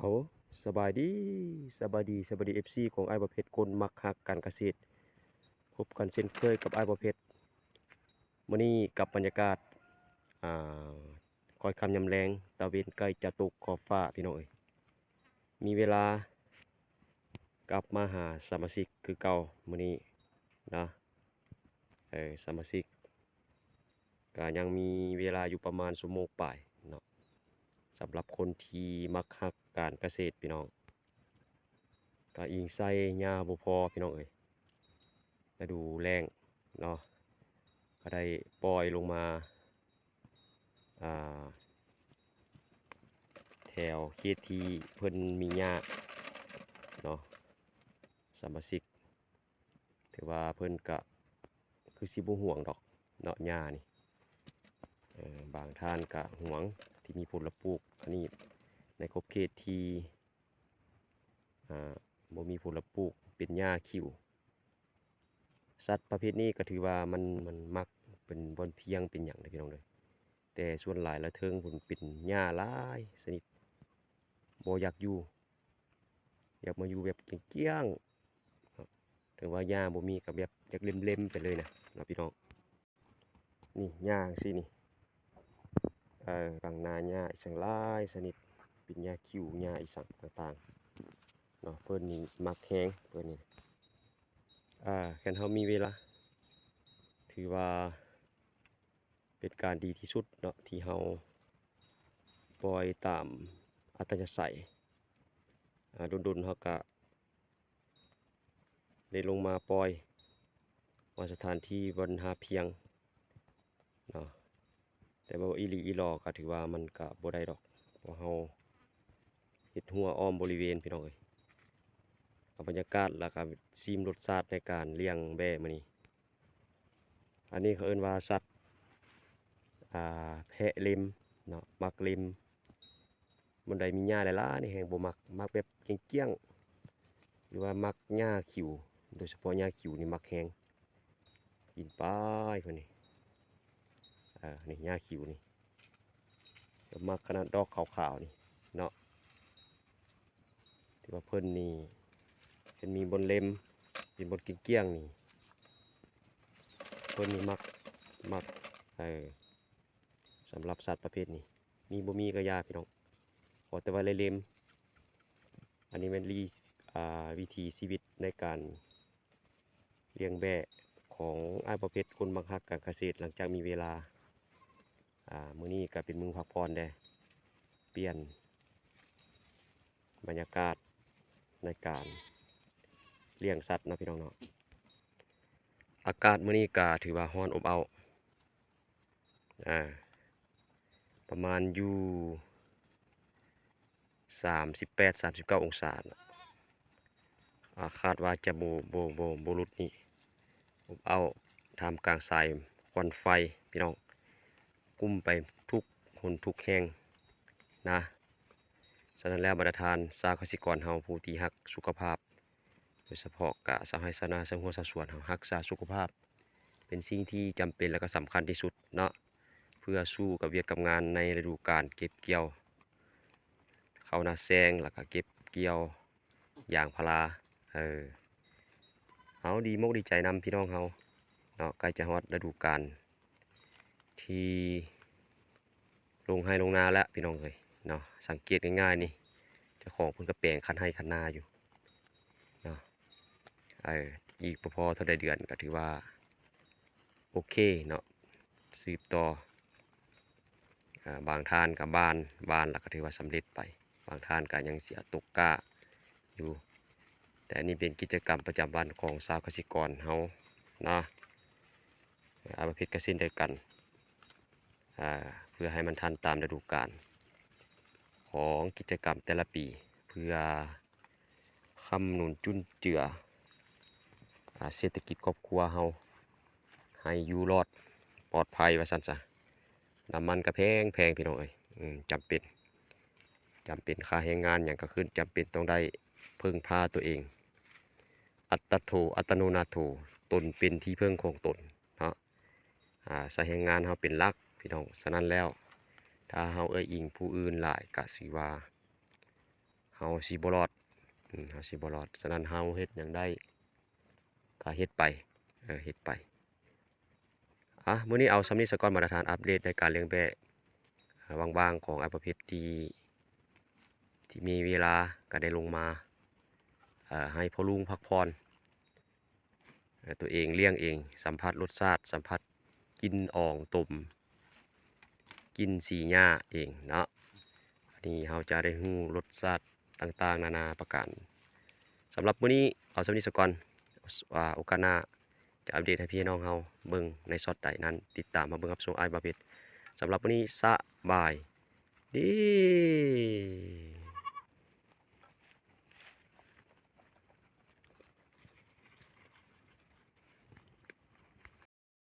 ເອົາ ສະບາຍດີ ສະບາຍດີ ສະບາຍດີ ເອັຟຊີ ຂອງອ້າຍບໍ່ເພັດ ຄົນມັກຮັກການກະເສດ. ພົບກັນເຊັ່ນເຄີຍກັບອ້າຍບໍ່ເພັດ ມື້ນີ້ກັບບັນຍາກາດ ອ່າ ຄ່ອຍຄ່ຳຍາມແລງ ຕາເວັນໃກ້ຈະຕົກຂອບຟ້າ ພີ່ນ້ອງເອີຍ. ມີເວລາກັບມາຫາສະມາຊິກຄືເກົ່າມື້ນີ້ນະ. ເອີ ສະມາຊິກ ກະຍັງມີເວລາຢູ່ປະມານຊົ່ວໂມງປາຍເນາະ ສຳລັບຄົນທີ່ມັກຮັກການກະເສດ ພີ່ນ້ອງ. ກະອີງໃສ່ຫຍ້າບໍ່ພໍ ພີ່ນ້ອງເອີຍ ລະດູແລ້ງເນາະ ກະໄດ້ປ່ອຍລົງມາ ອ່າ ແຖວເຂດທີ່ເພິ່ນມີຫຍ້າເນາະ ສະມາຊິກ. ຖືວ່າເພິ່ນກະຄືຊິບໍ່ຫວງດອກເນາະ ຫຍ້ານີ້. ເອີ ບາງທ່ານກະຫວງທີ່ມີຜົນລະປູກ ອັນນີ້ໃນຂອບເຂດທີ່ ອ່າ ບໍ່ມີຜົນລະປູກ ເປັນຫຍ້າຂິວ. ສັດປະເພດນີ້ກະຖືວ່າມັນ ມັນມັກເປັນບ່ອນພຽງເປັນຫຍັງເດີພີ່ນ້ອງເດີ ແຕ່ສ່ວນຫຼາຍລະເທິງພຸ້ນເປັນຫຍ້າຫຼາຍຊະນິດ ບໍ່ຢາກຢູ່ ຢາກມາຢູ່ແບບກ້ຽງໆ ເຖິງວ່າຫຍ້າບໍ່ມີກະແບບຢາກເລັມໆໄປເລີຍນະເນາະ ພີ່ນ້ອງ. ນີ້ຫຍ້າຈັ່ງຊີ້ນີ້ ເອີ ກາງນາຫຍ້າອີ່ຫຍັງຫຼາຍຊະນິດ ເປັນຫຍ້າຂິວ ຫຍ້າອີ່ຫຍັງຕ່າງໆເນາະ. ເພິ່ນນີ້ມັກແຮງ ເພິ່ນນີ້ ອ່າ ຄັນເຮົາມີເວລາ ຖືວ່າເປັນການດີທີ່ສຸດເນາະ ທີ່ເຮົາປ່ອຍຕາມອັດທະຍາໄສ. ອ່າ ດົນໆເຮົາກະ ໄດ້ລົງມາປ່ອຍວ່າສະຖານທີ່ບ່ອນຫາພຽງເນາະ ແຕ່ວ່າອີ່ຫຼີອີ່ຫຼໍກະຖືວ່າມັນກະບໍ່ໄດ້ດອກ ເພາະເຮົາເຮັດຮົ້ວອ້ອມບໍລິເວນ ພີ່ນ້ອງເອີຍ. ເອົາບັນຍາກາດ ແລ້ວກະຊີມລົດຊາດໃນການລ້ຽງແບ້ມື້ນີ້. ອັນນີ້ເຂົາເອີ້ນວ່າສັດ ອ່າ ແພະເລັມເນາະ ມັກເລັມ. ບ່ອນໃດມີຫຍ້າຫຼາຍໆນີ້ແຮງບໍ່ມັກ ມັກແບບກ້ຽງໆ ຫຼືວ່າມັກຫຍ້າຂິວ ໂດຍສະເພາະຫຍ້າຂິວນີ້ມັກແຮງ. ປີນໄປພຸ້ນນີ້ ເອີ ນີ້ຫຍ້າຂິວນີ້ ມັກຂະໜາດດອກຂາວໆນີ້ເນາະ. ຖືວ່າເພິ່ນນີ້ ເພິ່ນມີບ່ອນເລັມ ເປັນບ່ອນກ້ຽງໆນີ້ ເພິ່ນນີ້ມັກ ມັກ ເອີ ສຳລັບສັດປະເພດນີ້ ມີບໍ່ມີກະຢ່າ ພີ່ນ້ອງ ຂໍແຕ່ວ່າໄດ້ເລັມ. ອັນນີ້ແມ່ນ ອ່າ ວິຖີຊີວິດໃນການລ້ຽງແບ້ຂອງອ້າຍບໍ່ເພັດ ຄົນມັກຮັກການກະເສດ. ຫຼັງຈາກມີເວລາ ອ່າ ມື້ນີ້ກະເປັນມື້ພັກຜ່ອນແດ່ ປ່ຽນບັນຍາກາດໃນການລ້ຽງສັດເນາະ ພີ່ນ້ອງເນາະ. ອາກາດມື້ນີ້ກະຖືວ່າຮ້ອນອົບເອົ້າ ອ່າ ປະມານຢູ່ສາມສິບແປດ ສາມສິບເກົ້າອົງສານະ ອາ ຄາດວ່າຈະບໍ່ ບໍ່ ບໍ່ ບໍ່ຫຼຸດນີ້. ອົບເອົ້າທ່າມກາງສາຍຄວັນໄຟ ພີ່ນ້ອງ ກຸ້ມໄປທຸກຫົນທຸກແຫ່ງນະ. ສະນັ້ນແລ້ວ ບັນດາທ່ານຊາວກະສິກອນເຮົາ ຜູ້ທີ່ຮັກສຸຂະພາບ ໂດຍສະເພາະກະຊາວໄຮ່ຊາວນາ ຊາວຮົ້ວຊາວສວນເຮົາ ຮັກສາສຸຂະພາບເປັນສິ່ງທີ່ຈຳເປັນ ແລະ ກະສຳຄັນທີ່ສຸດເນາະ ເພື່ອສູ້ກັບວຽກກັບງານໃນລະດູການເກັບກ່ຽວເຂົ້ານາແຊງ ແລ້ວກະເກັບກ່ຽວຢາງພາລາ. ເອີ ເຮົາດີມົກດີໃຈນຳພີ່ນ້ອງເຮົາເນາະ ໃກ້ຈະຮອດລະດູການທີ່ ລົງໄຮ່ລົງນາແລ້ວ ພີ່ນ້ອງເອີຍເນາະ. ສັງເກດງ່າຍໆນີ້ ເຈົ້າຂອງເພິ່ນກະແປງຄັນໄຮ່ຄັນນາຢູ່ເນາະ. ເອີ ອີກບໍ່ພໍເທົ່າໃດເດືອນກະຖືວ່າໂອເຄເນາະ ສືບຕໍ່. ອາ ບາງທ່ານກະບານ ບານແລ້ວກະຖືວ່າສຳເລັດໄປ ບາງທ່ານກະຍັງເສຍຕົກກ້າຢູ່. ແຕ່ອັນນີ້ເປັນກິດຈະກຳປະຈຳວັນຂອງຊາວກະສິກອນເຮົາເນາະ. ອາ ປະເພດກະເຊັ່ນດຽວກັນ ອາ ເພື່ອໃຫ້ມັນທັນຕາມລະດູການຂອງກິດຈະກຳແຕ່ລະປີ ເພື່ອຄ້ຳໜູນຈຸນເຈືອ ອາ ເສດຖະກິດຄອບຄົວເຮົາໃຫ້ຢູ່ລອດປອດໄພວ່າຊັ້ນຊະ. ນ້ຳມັນກະແພງໆ ພີ່ນ້ອງເອີຍ ອືມ ຈຳເປັນ ຈຳເປັນ ຄ່າແຮງງານຫຍັງກະຂຶ້ນ ຈຳເປັນຕ້ອງໄດ້ເພິ່ງພາຕົວເອງ ອັດຕະໂທ ອັດຕະໂນນາໂທ ຕົນເປັນທີ່ເພິ່ງຂອງຕົນເນາະ. ອາ ໃຊ້ແຮງງານເຮົາເປັນຫຼັກ ພີ່ນ້ອງ. ສະນັ້ນແລ້ວ ຖ້າເຮົາເອື້ອຍອີງຜູ້ອື່ນຫຼາຍ ກະຖືວ່າ ເຮົາຊິບໍ່ລອດ ອືມ ເຮົາຊິບໍ່ລອດ. ສະນັ້ນເຮົາເຮັດຫຍັງໄດ້ກະເຮັດໄປ ເອີ ເຮັດໄປ. ອາ ມື້ນີ້ເອົາສ່ຳນີ້ສາກ່ອນ ມາດາຖານອັບເດດໃນການລ້ຽງແບ້ ເອີ ວ່າງໆຂອງອ້າຍປະເພັດ ທີ່ ທີ່ມີເວລາກະໄດ້ລົງມາ ເອີ ໃຫ້ພໍ່ລຸງພັກຜ່ອນ ເອີ ຕົວເອງລ້ຽງເອງ ສຳຜັດລົດຊາດ ສຳຜັດກິ່ນອອງຕົມ ກິ່ນສີຫຍ້າເອງເນາະ. ອັນນີ້ເຮົາຈະໄດ້ຮູ້ລົດຊາດຕ່າງໆນານາປະການ. ສຳລັບມື້ນີ້ເອົາສ່ຳນີ້ສາກ່ອນ ອາ ໂອກາດໜ້າຈະອັບເດດໃຫ້ພີ່ນ້ອງເຮົາເບິ່ງໃນຊັອດໃດນັ້ນ ຕິດຕາມມາເບິ່ງຮັບຊົມອ້າຍບ່າວເພັດ. ສຳລັບມື້ນີ້ສະບາຍດີ.